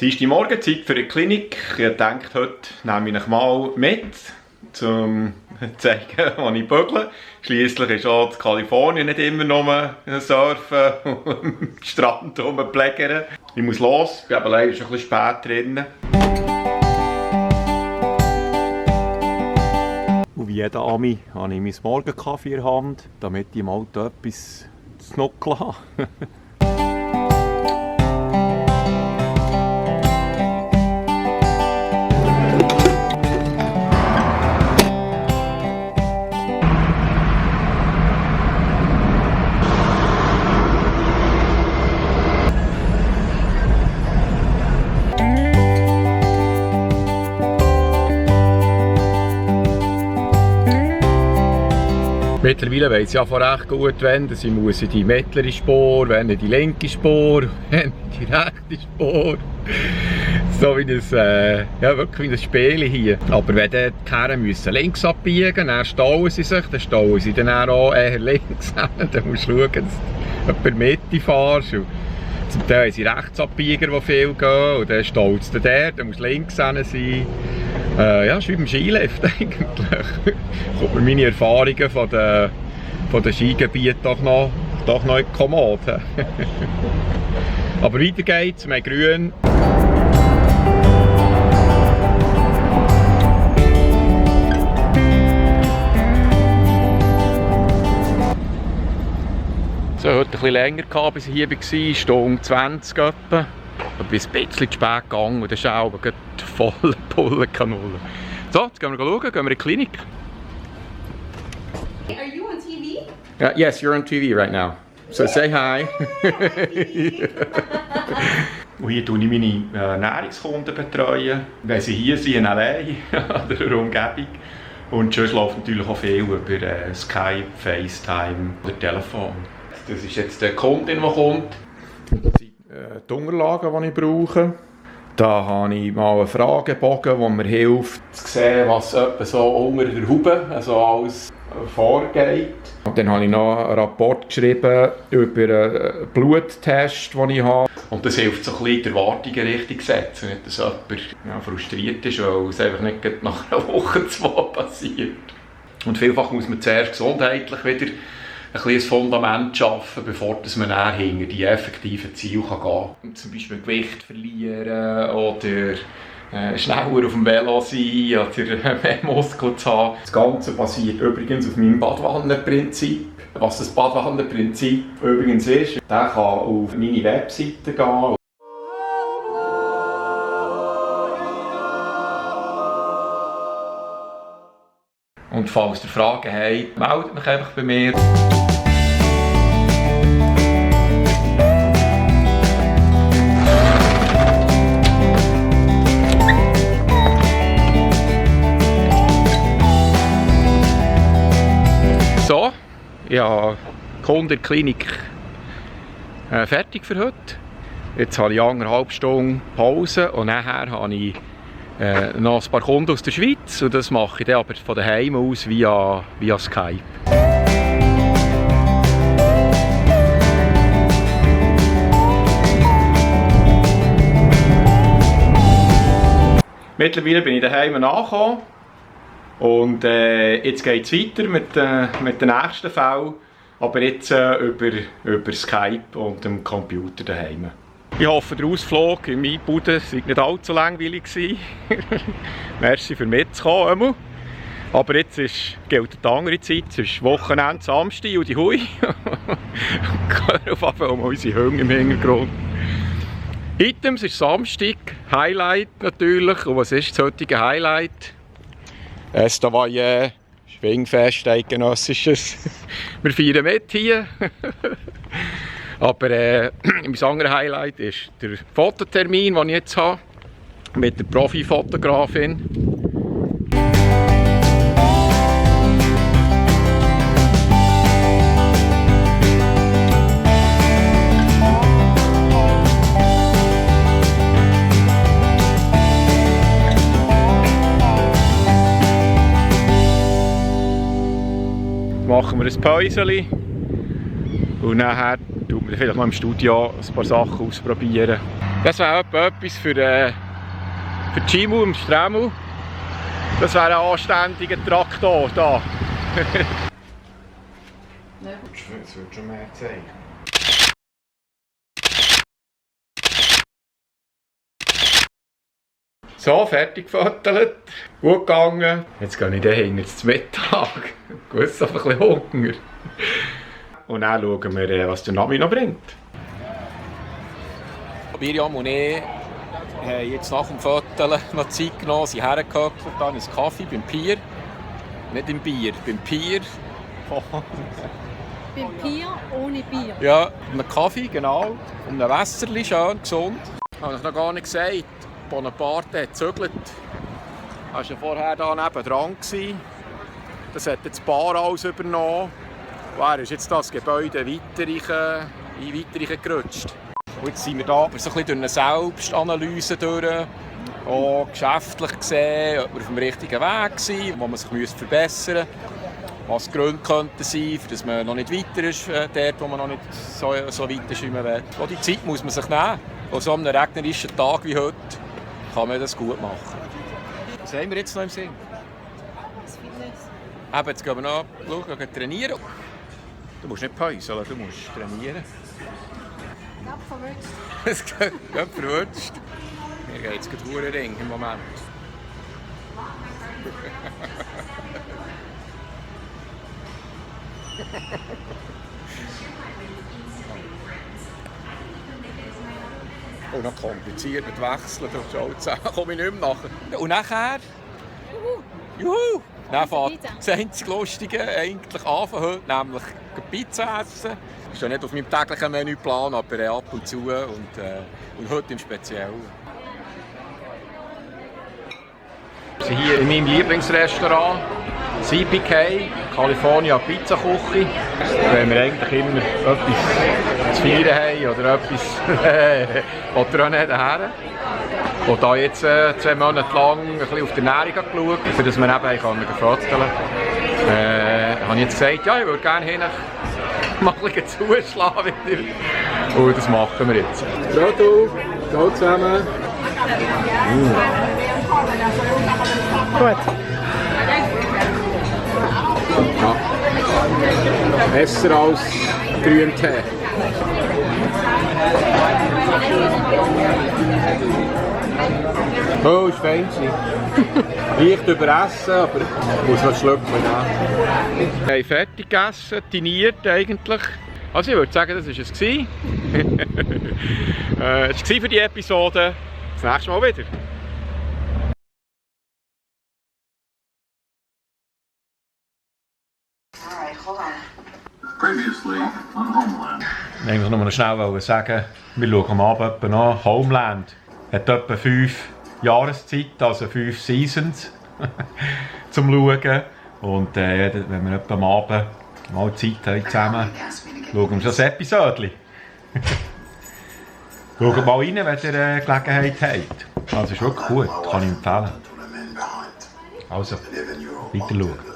Dienstagmorgen, Zeit für eine Klinik. Ich dachte, heute nehme ich euch mal mit, um zu zeigen, wo ich bügle. Schliesslich ist auch in Kalifornien nicht immer nur surfen und am Strand rumplägern. Ich muss los, ich bin aber leider schon ein bisschen spät drin. Und wie jeder Ami habe ich mein Morgenkaffee in der Hand, damit ich im Auto etwas zu nuckeln habe. Mittlerweile weiss ich ja von recht gut, wenn ich muss in die mittlere Spur, wenn in die linke Spur, wenn in die rechte Spur. So wie ein, ja, wirklich wie ein Spiel hier. Aber wenn die Herren müssen links abbiegen, dann stauen sie sich, dann stauen sie dann auch eher links. Dann musst du schauen, dass du in der Mitte fährst. Und zum Teil haben sie Rechtsabbieger, die viel gehen, und dann staut es dann musst du links hin sein. Ja, es ist wie beim Skilift eigentlich. Kommt mir meine Erfahrungen von den Skigebieten doch noch kommod. Aber weiter geht's, wir haben grün. So, heute ein bisschen länger gehabt, bis ich hier war, Stunde 20 etwa. Ich bin ein bisschen zu spät gegangen und das ist auch voll Pullenkanone. So, jetzt gehen wir schauen, gehen wir in die Klinik. Are you on TV? Yes, you're on TV right now. So say hi. Und hier betreue ich meine Ernährungskunden, wenn sie hier sind, allein oder in der Umgebung. Und sonst läuft natürlich auch viel über Skype, FaceTime oder Telefon. Das ist jetzt die Kundin, die kommt. Die Unterlagen, die ich brauche. Da habe ich mal einen Fragebogen, der mir hilft, zu sehen, was so unter der Haube alles vorgeht. Und dann habe ich noch einen Rapport geschrieben über einen Bluttest, den ich habe. Und das hilft so ein bisschen, die Erwartungen richtig zu setzen. Nicht, dass jemand frustriert ist, weil es einfach nicht nach einer Woche, 2 passiert. Und vielfach muss man zuerst gesundheitlich wieder ein Fundament schaffen, bevor man dann hinter die effektiven Ziele gehen kann. Zum Beispiel Gewicht verlieren oder schneller auf dem Velo sein oder mehr Muskeln zu haben. Das Ganze basiert übrigens auf meinem Badwannenprinzip. Was das Badwannenprinzip übrigens ist, der kann auf meine Webseite gehen. Und falls ihr Fragen habt, meldet mich einfach bei mir. So, ich habe die Kunden in der Klinik fertig für heute. Jetzt habe ich 1,5 Stunden Pause und nachher habe ich noch ein paar Kunden aus der Schweiz, und das mache ich dann aber von daheim aus via Skype. Mittlerweile bin ich daheim angekommen und jetzt geht es weiter mit den nächsten Fällen, aber jetzt über Skype und dem Computer daheim. Ich hoffe, der Ausflug in meine Bude war nicht allzu langweilig. Merci für mitzukommen. Aber jetzt gilt die andere Zeit, es ist Wochenende, Samstag und die Hui. Auf jeden Fall mal unsere Hunde im Hintergrund. Items ist Samstag, Highlight natürlich. Und was ist das heutige Highlight? Estavayer, Schwingfest, eidgenössisches. Wir feiern mit hier. Aber mein anderes Highlight ist der Fototermin, den ich jetzt habe, mit der Profifotografin. Machen wir ein Päuschen und nachher tun wir vielleicht noch im Studio ein paar Sachen ausprobieren. Das wäre etwas für Gimu im Stremel. Das wäre ein anständiger Traktor da. Das wird schon mehr zeigen. So, fertig gefotolt. Gut gegangen. Jetzt gehe ich daheim jetzt zum Mittag. Gut, ist einfach ein bisschen Hunger. Und dann schauen wir, was der Nami noch bringt. Miriam und ich haben jetzt nach dem Fotolen noch Zeit genommen, sind hergehockt, dann einen Kaffee beim Pier. Nicht im Bier, beim Pier. Beim Pier ohne Bier? Ja, einen Kaffee, genau. Und ein Wässerchen, schön, gesund. Habe ich noch gar nicht gesagt. Bonaparte hat gezögert. Er war ja vorher hier nebendran. Das hat jetzt die Bar alles übernommen. Und er ist jetzt das Gebäude weiter gerutscht. Und jetzt sind wir hier aber so ein bisschen durch eine Selbstanalyse durch. Auch geschäftlich gesehen, ob wir auf dem richtigen Weg sind, wo man sich verbessern müsste. Was die Gründe könnten sein, dass man noch nicht weiter ist, dort wo man noch nicht so weit ist, wie man will. Auch die Zeit muss man sich nehmen. An so einem regnerischen Tag wie heute kann man das gut machen. Was haben wir jetzt noch im Sinn? Das Fitness. Eben, jetzt gehen wir noch trainieren. Du musst nicht päuseln, du musst trainieren. Ja, verwünscht. Es geht verwünscht. Mir geht es gerade Ring im Moment. Und noch kompliziert mit Wechseln, da komme ich nicht mehr nach. Und nachher? Juhu! Dann fährt das einzige Lustige eigentlich anfangen heute, nämlich Pizza essen. Das ist ja nicht auf meinem täglichen Menüplan, aber ab und zu und heute im Speziellen. Wir sind hier in meinem Lieblingsrestaurant, CPK, California Pizza Küche. Wenn wir eigentlich immer etwas zu feiern haben oder etwas, will er auch nicht her. Und da jetzt 2 Monate lang ein bisschen auf die Ernährung geschaut, für dass wir eben fotografieren können. Habe ich jetzt gesagt, ja, ich würde gerne hin mal ein bisschen zuschlagen wieder. Und das machen wir jetzt. Hallo, hallo zusammen. Gut. Ja. Besser als grünen Tee. Oh, ist fein. Leicht überessen, aber ich muss noch schlucken. Wir haben fertig gegessen, diniert eigentlich. Also ich würde sagen, das war es. Das war es für die Episode. Das nächste Mal wieder. Previously on Homeland. Ich wollte nur noch schnell sagen, wir schauen am Abend an. Homeland hat etwa 5 Jahreszeit, also 5 Seasons zum Schauen. Und wenn wir etwa am Abend mal Zeit haben zusammen, schauen wir das Episode. Schaut mal rein, wenn ihr Gelegenheit habt. Also ist wirklich gut, kann ich empfehlen. Also, weiter schauen.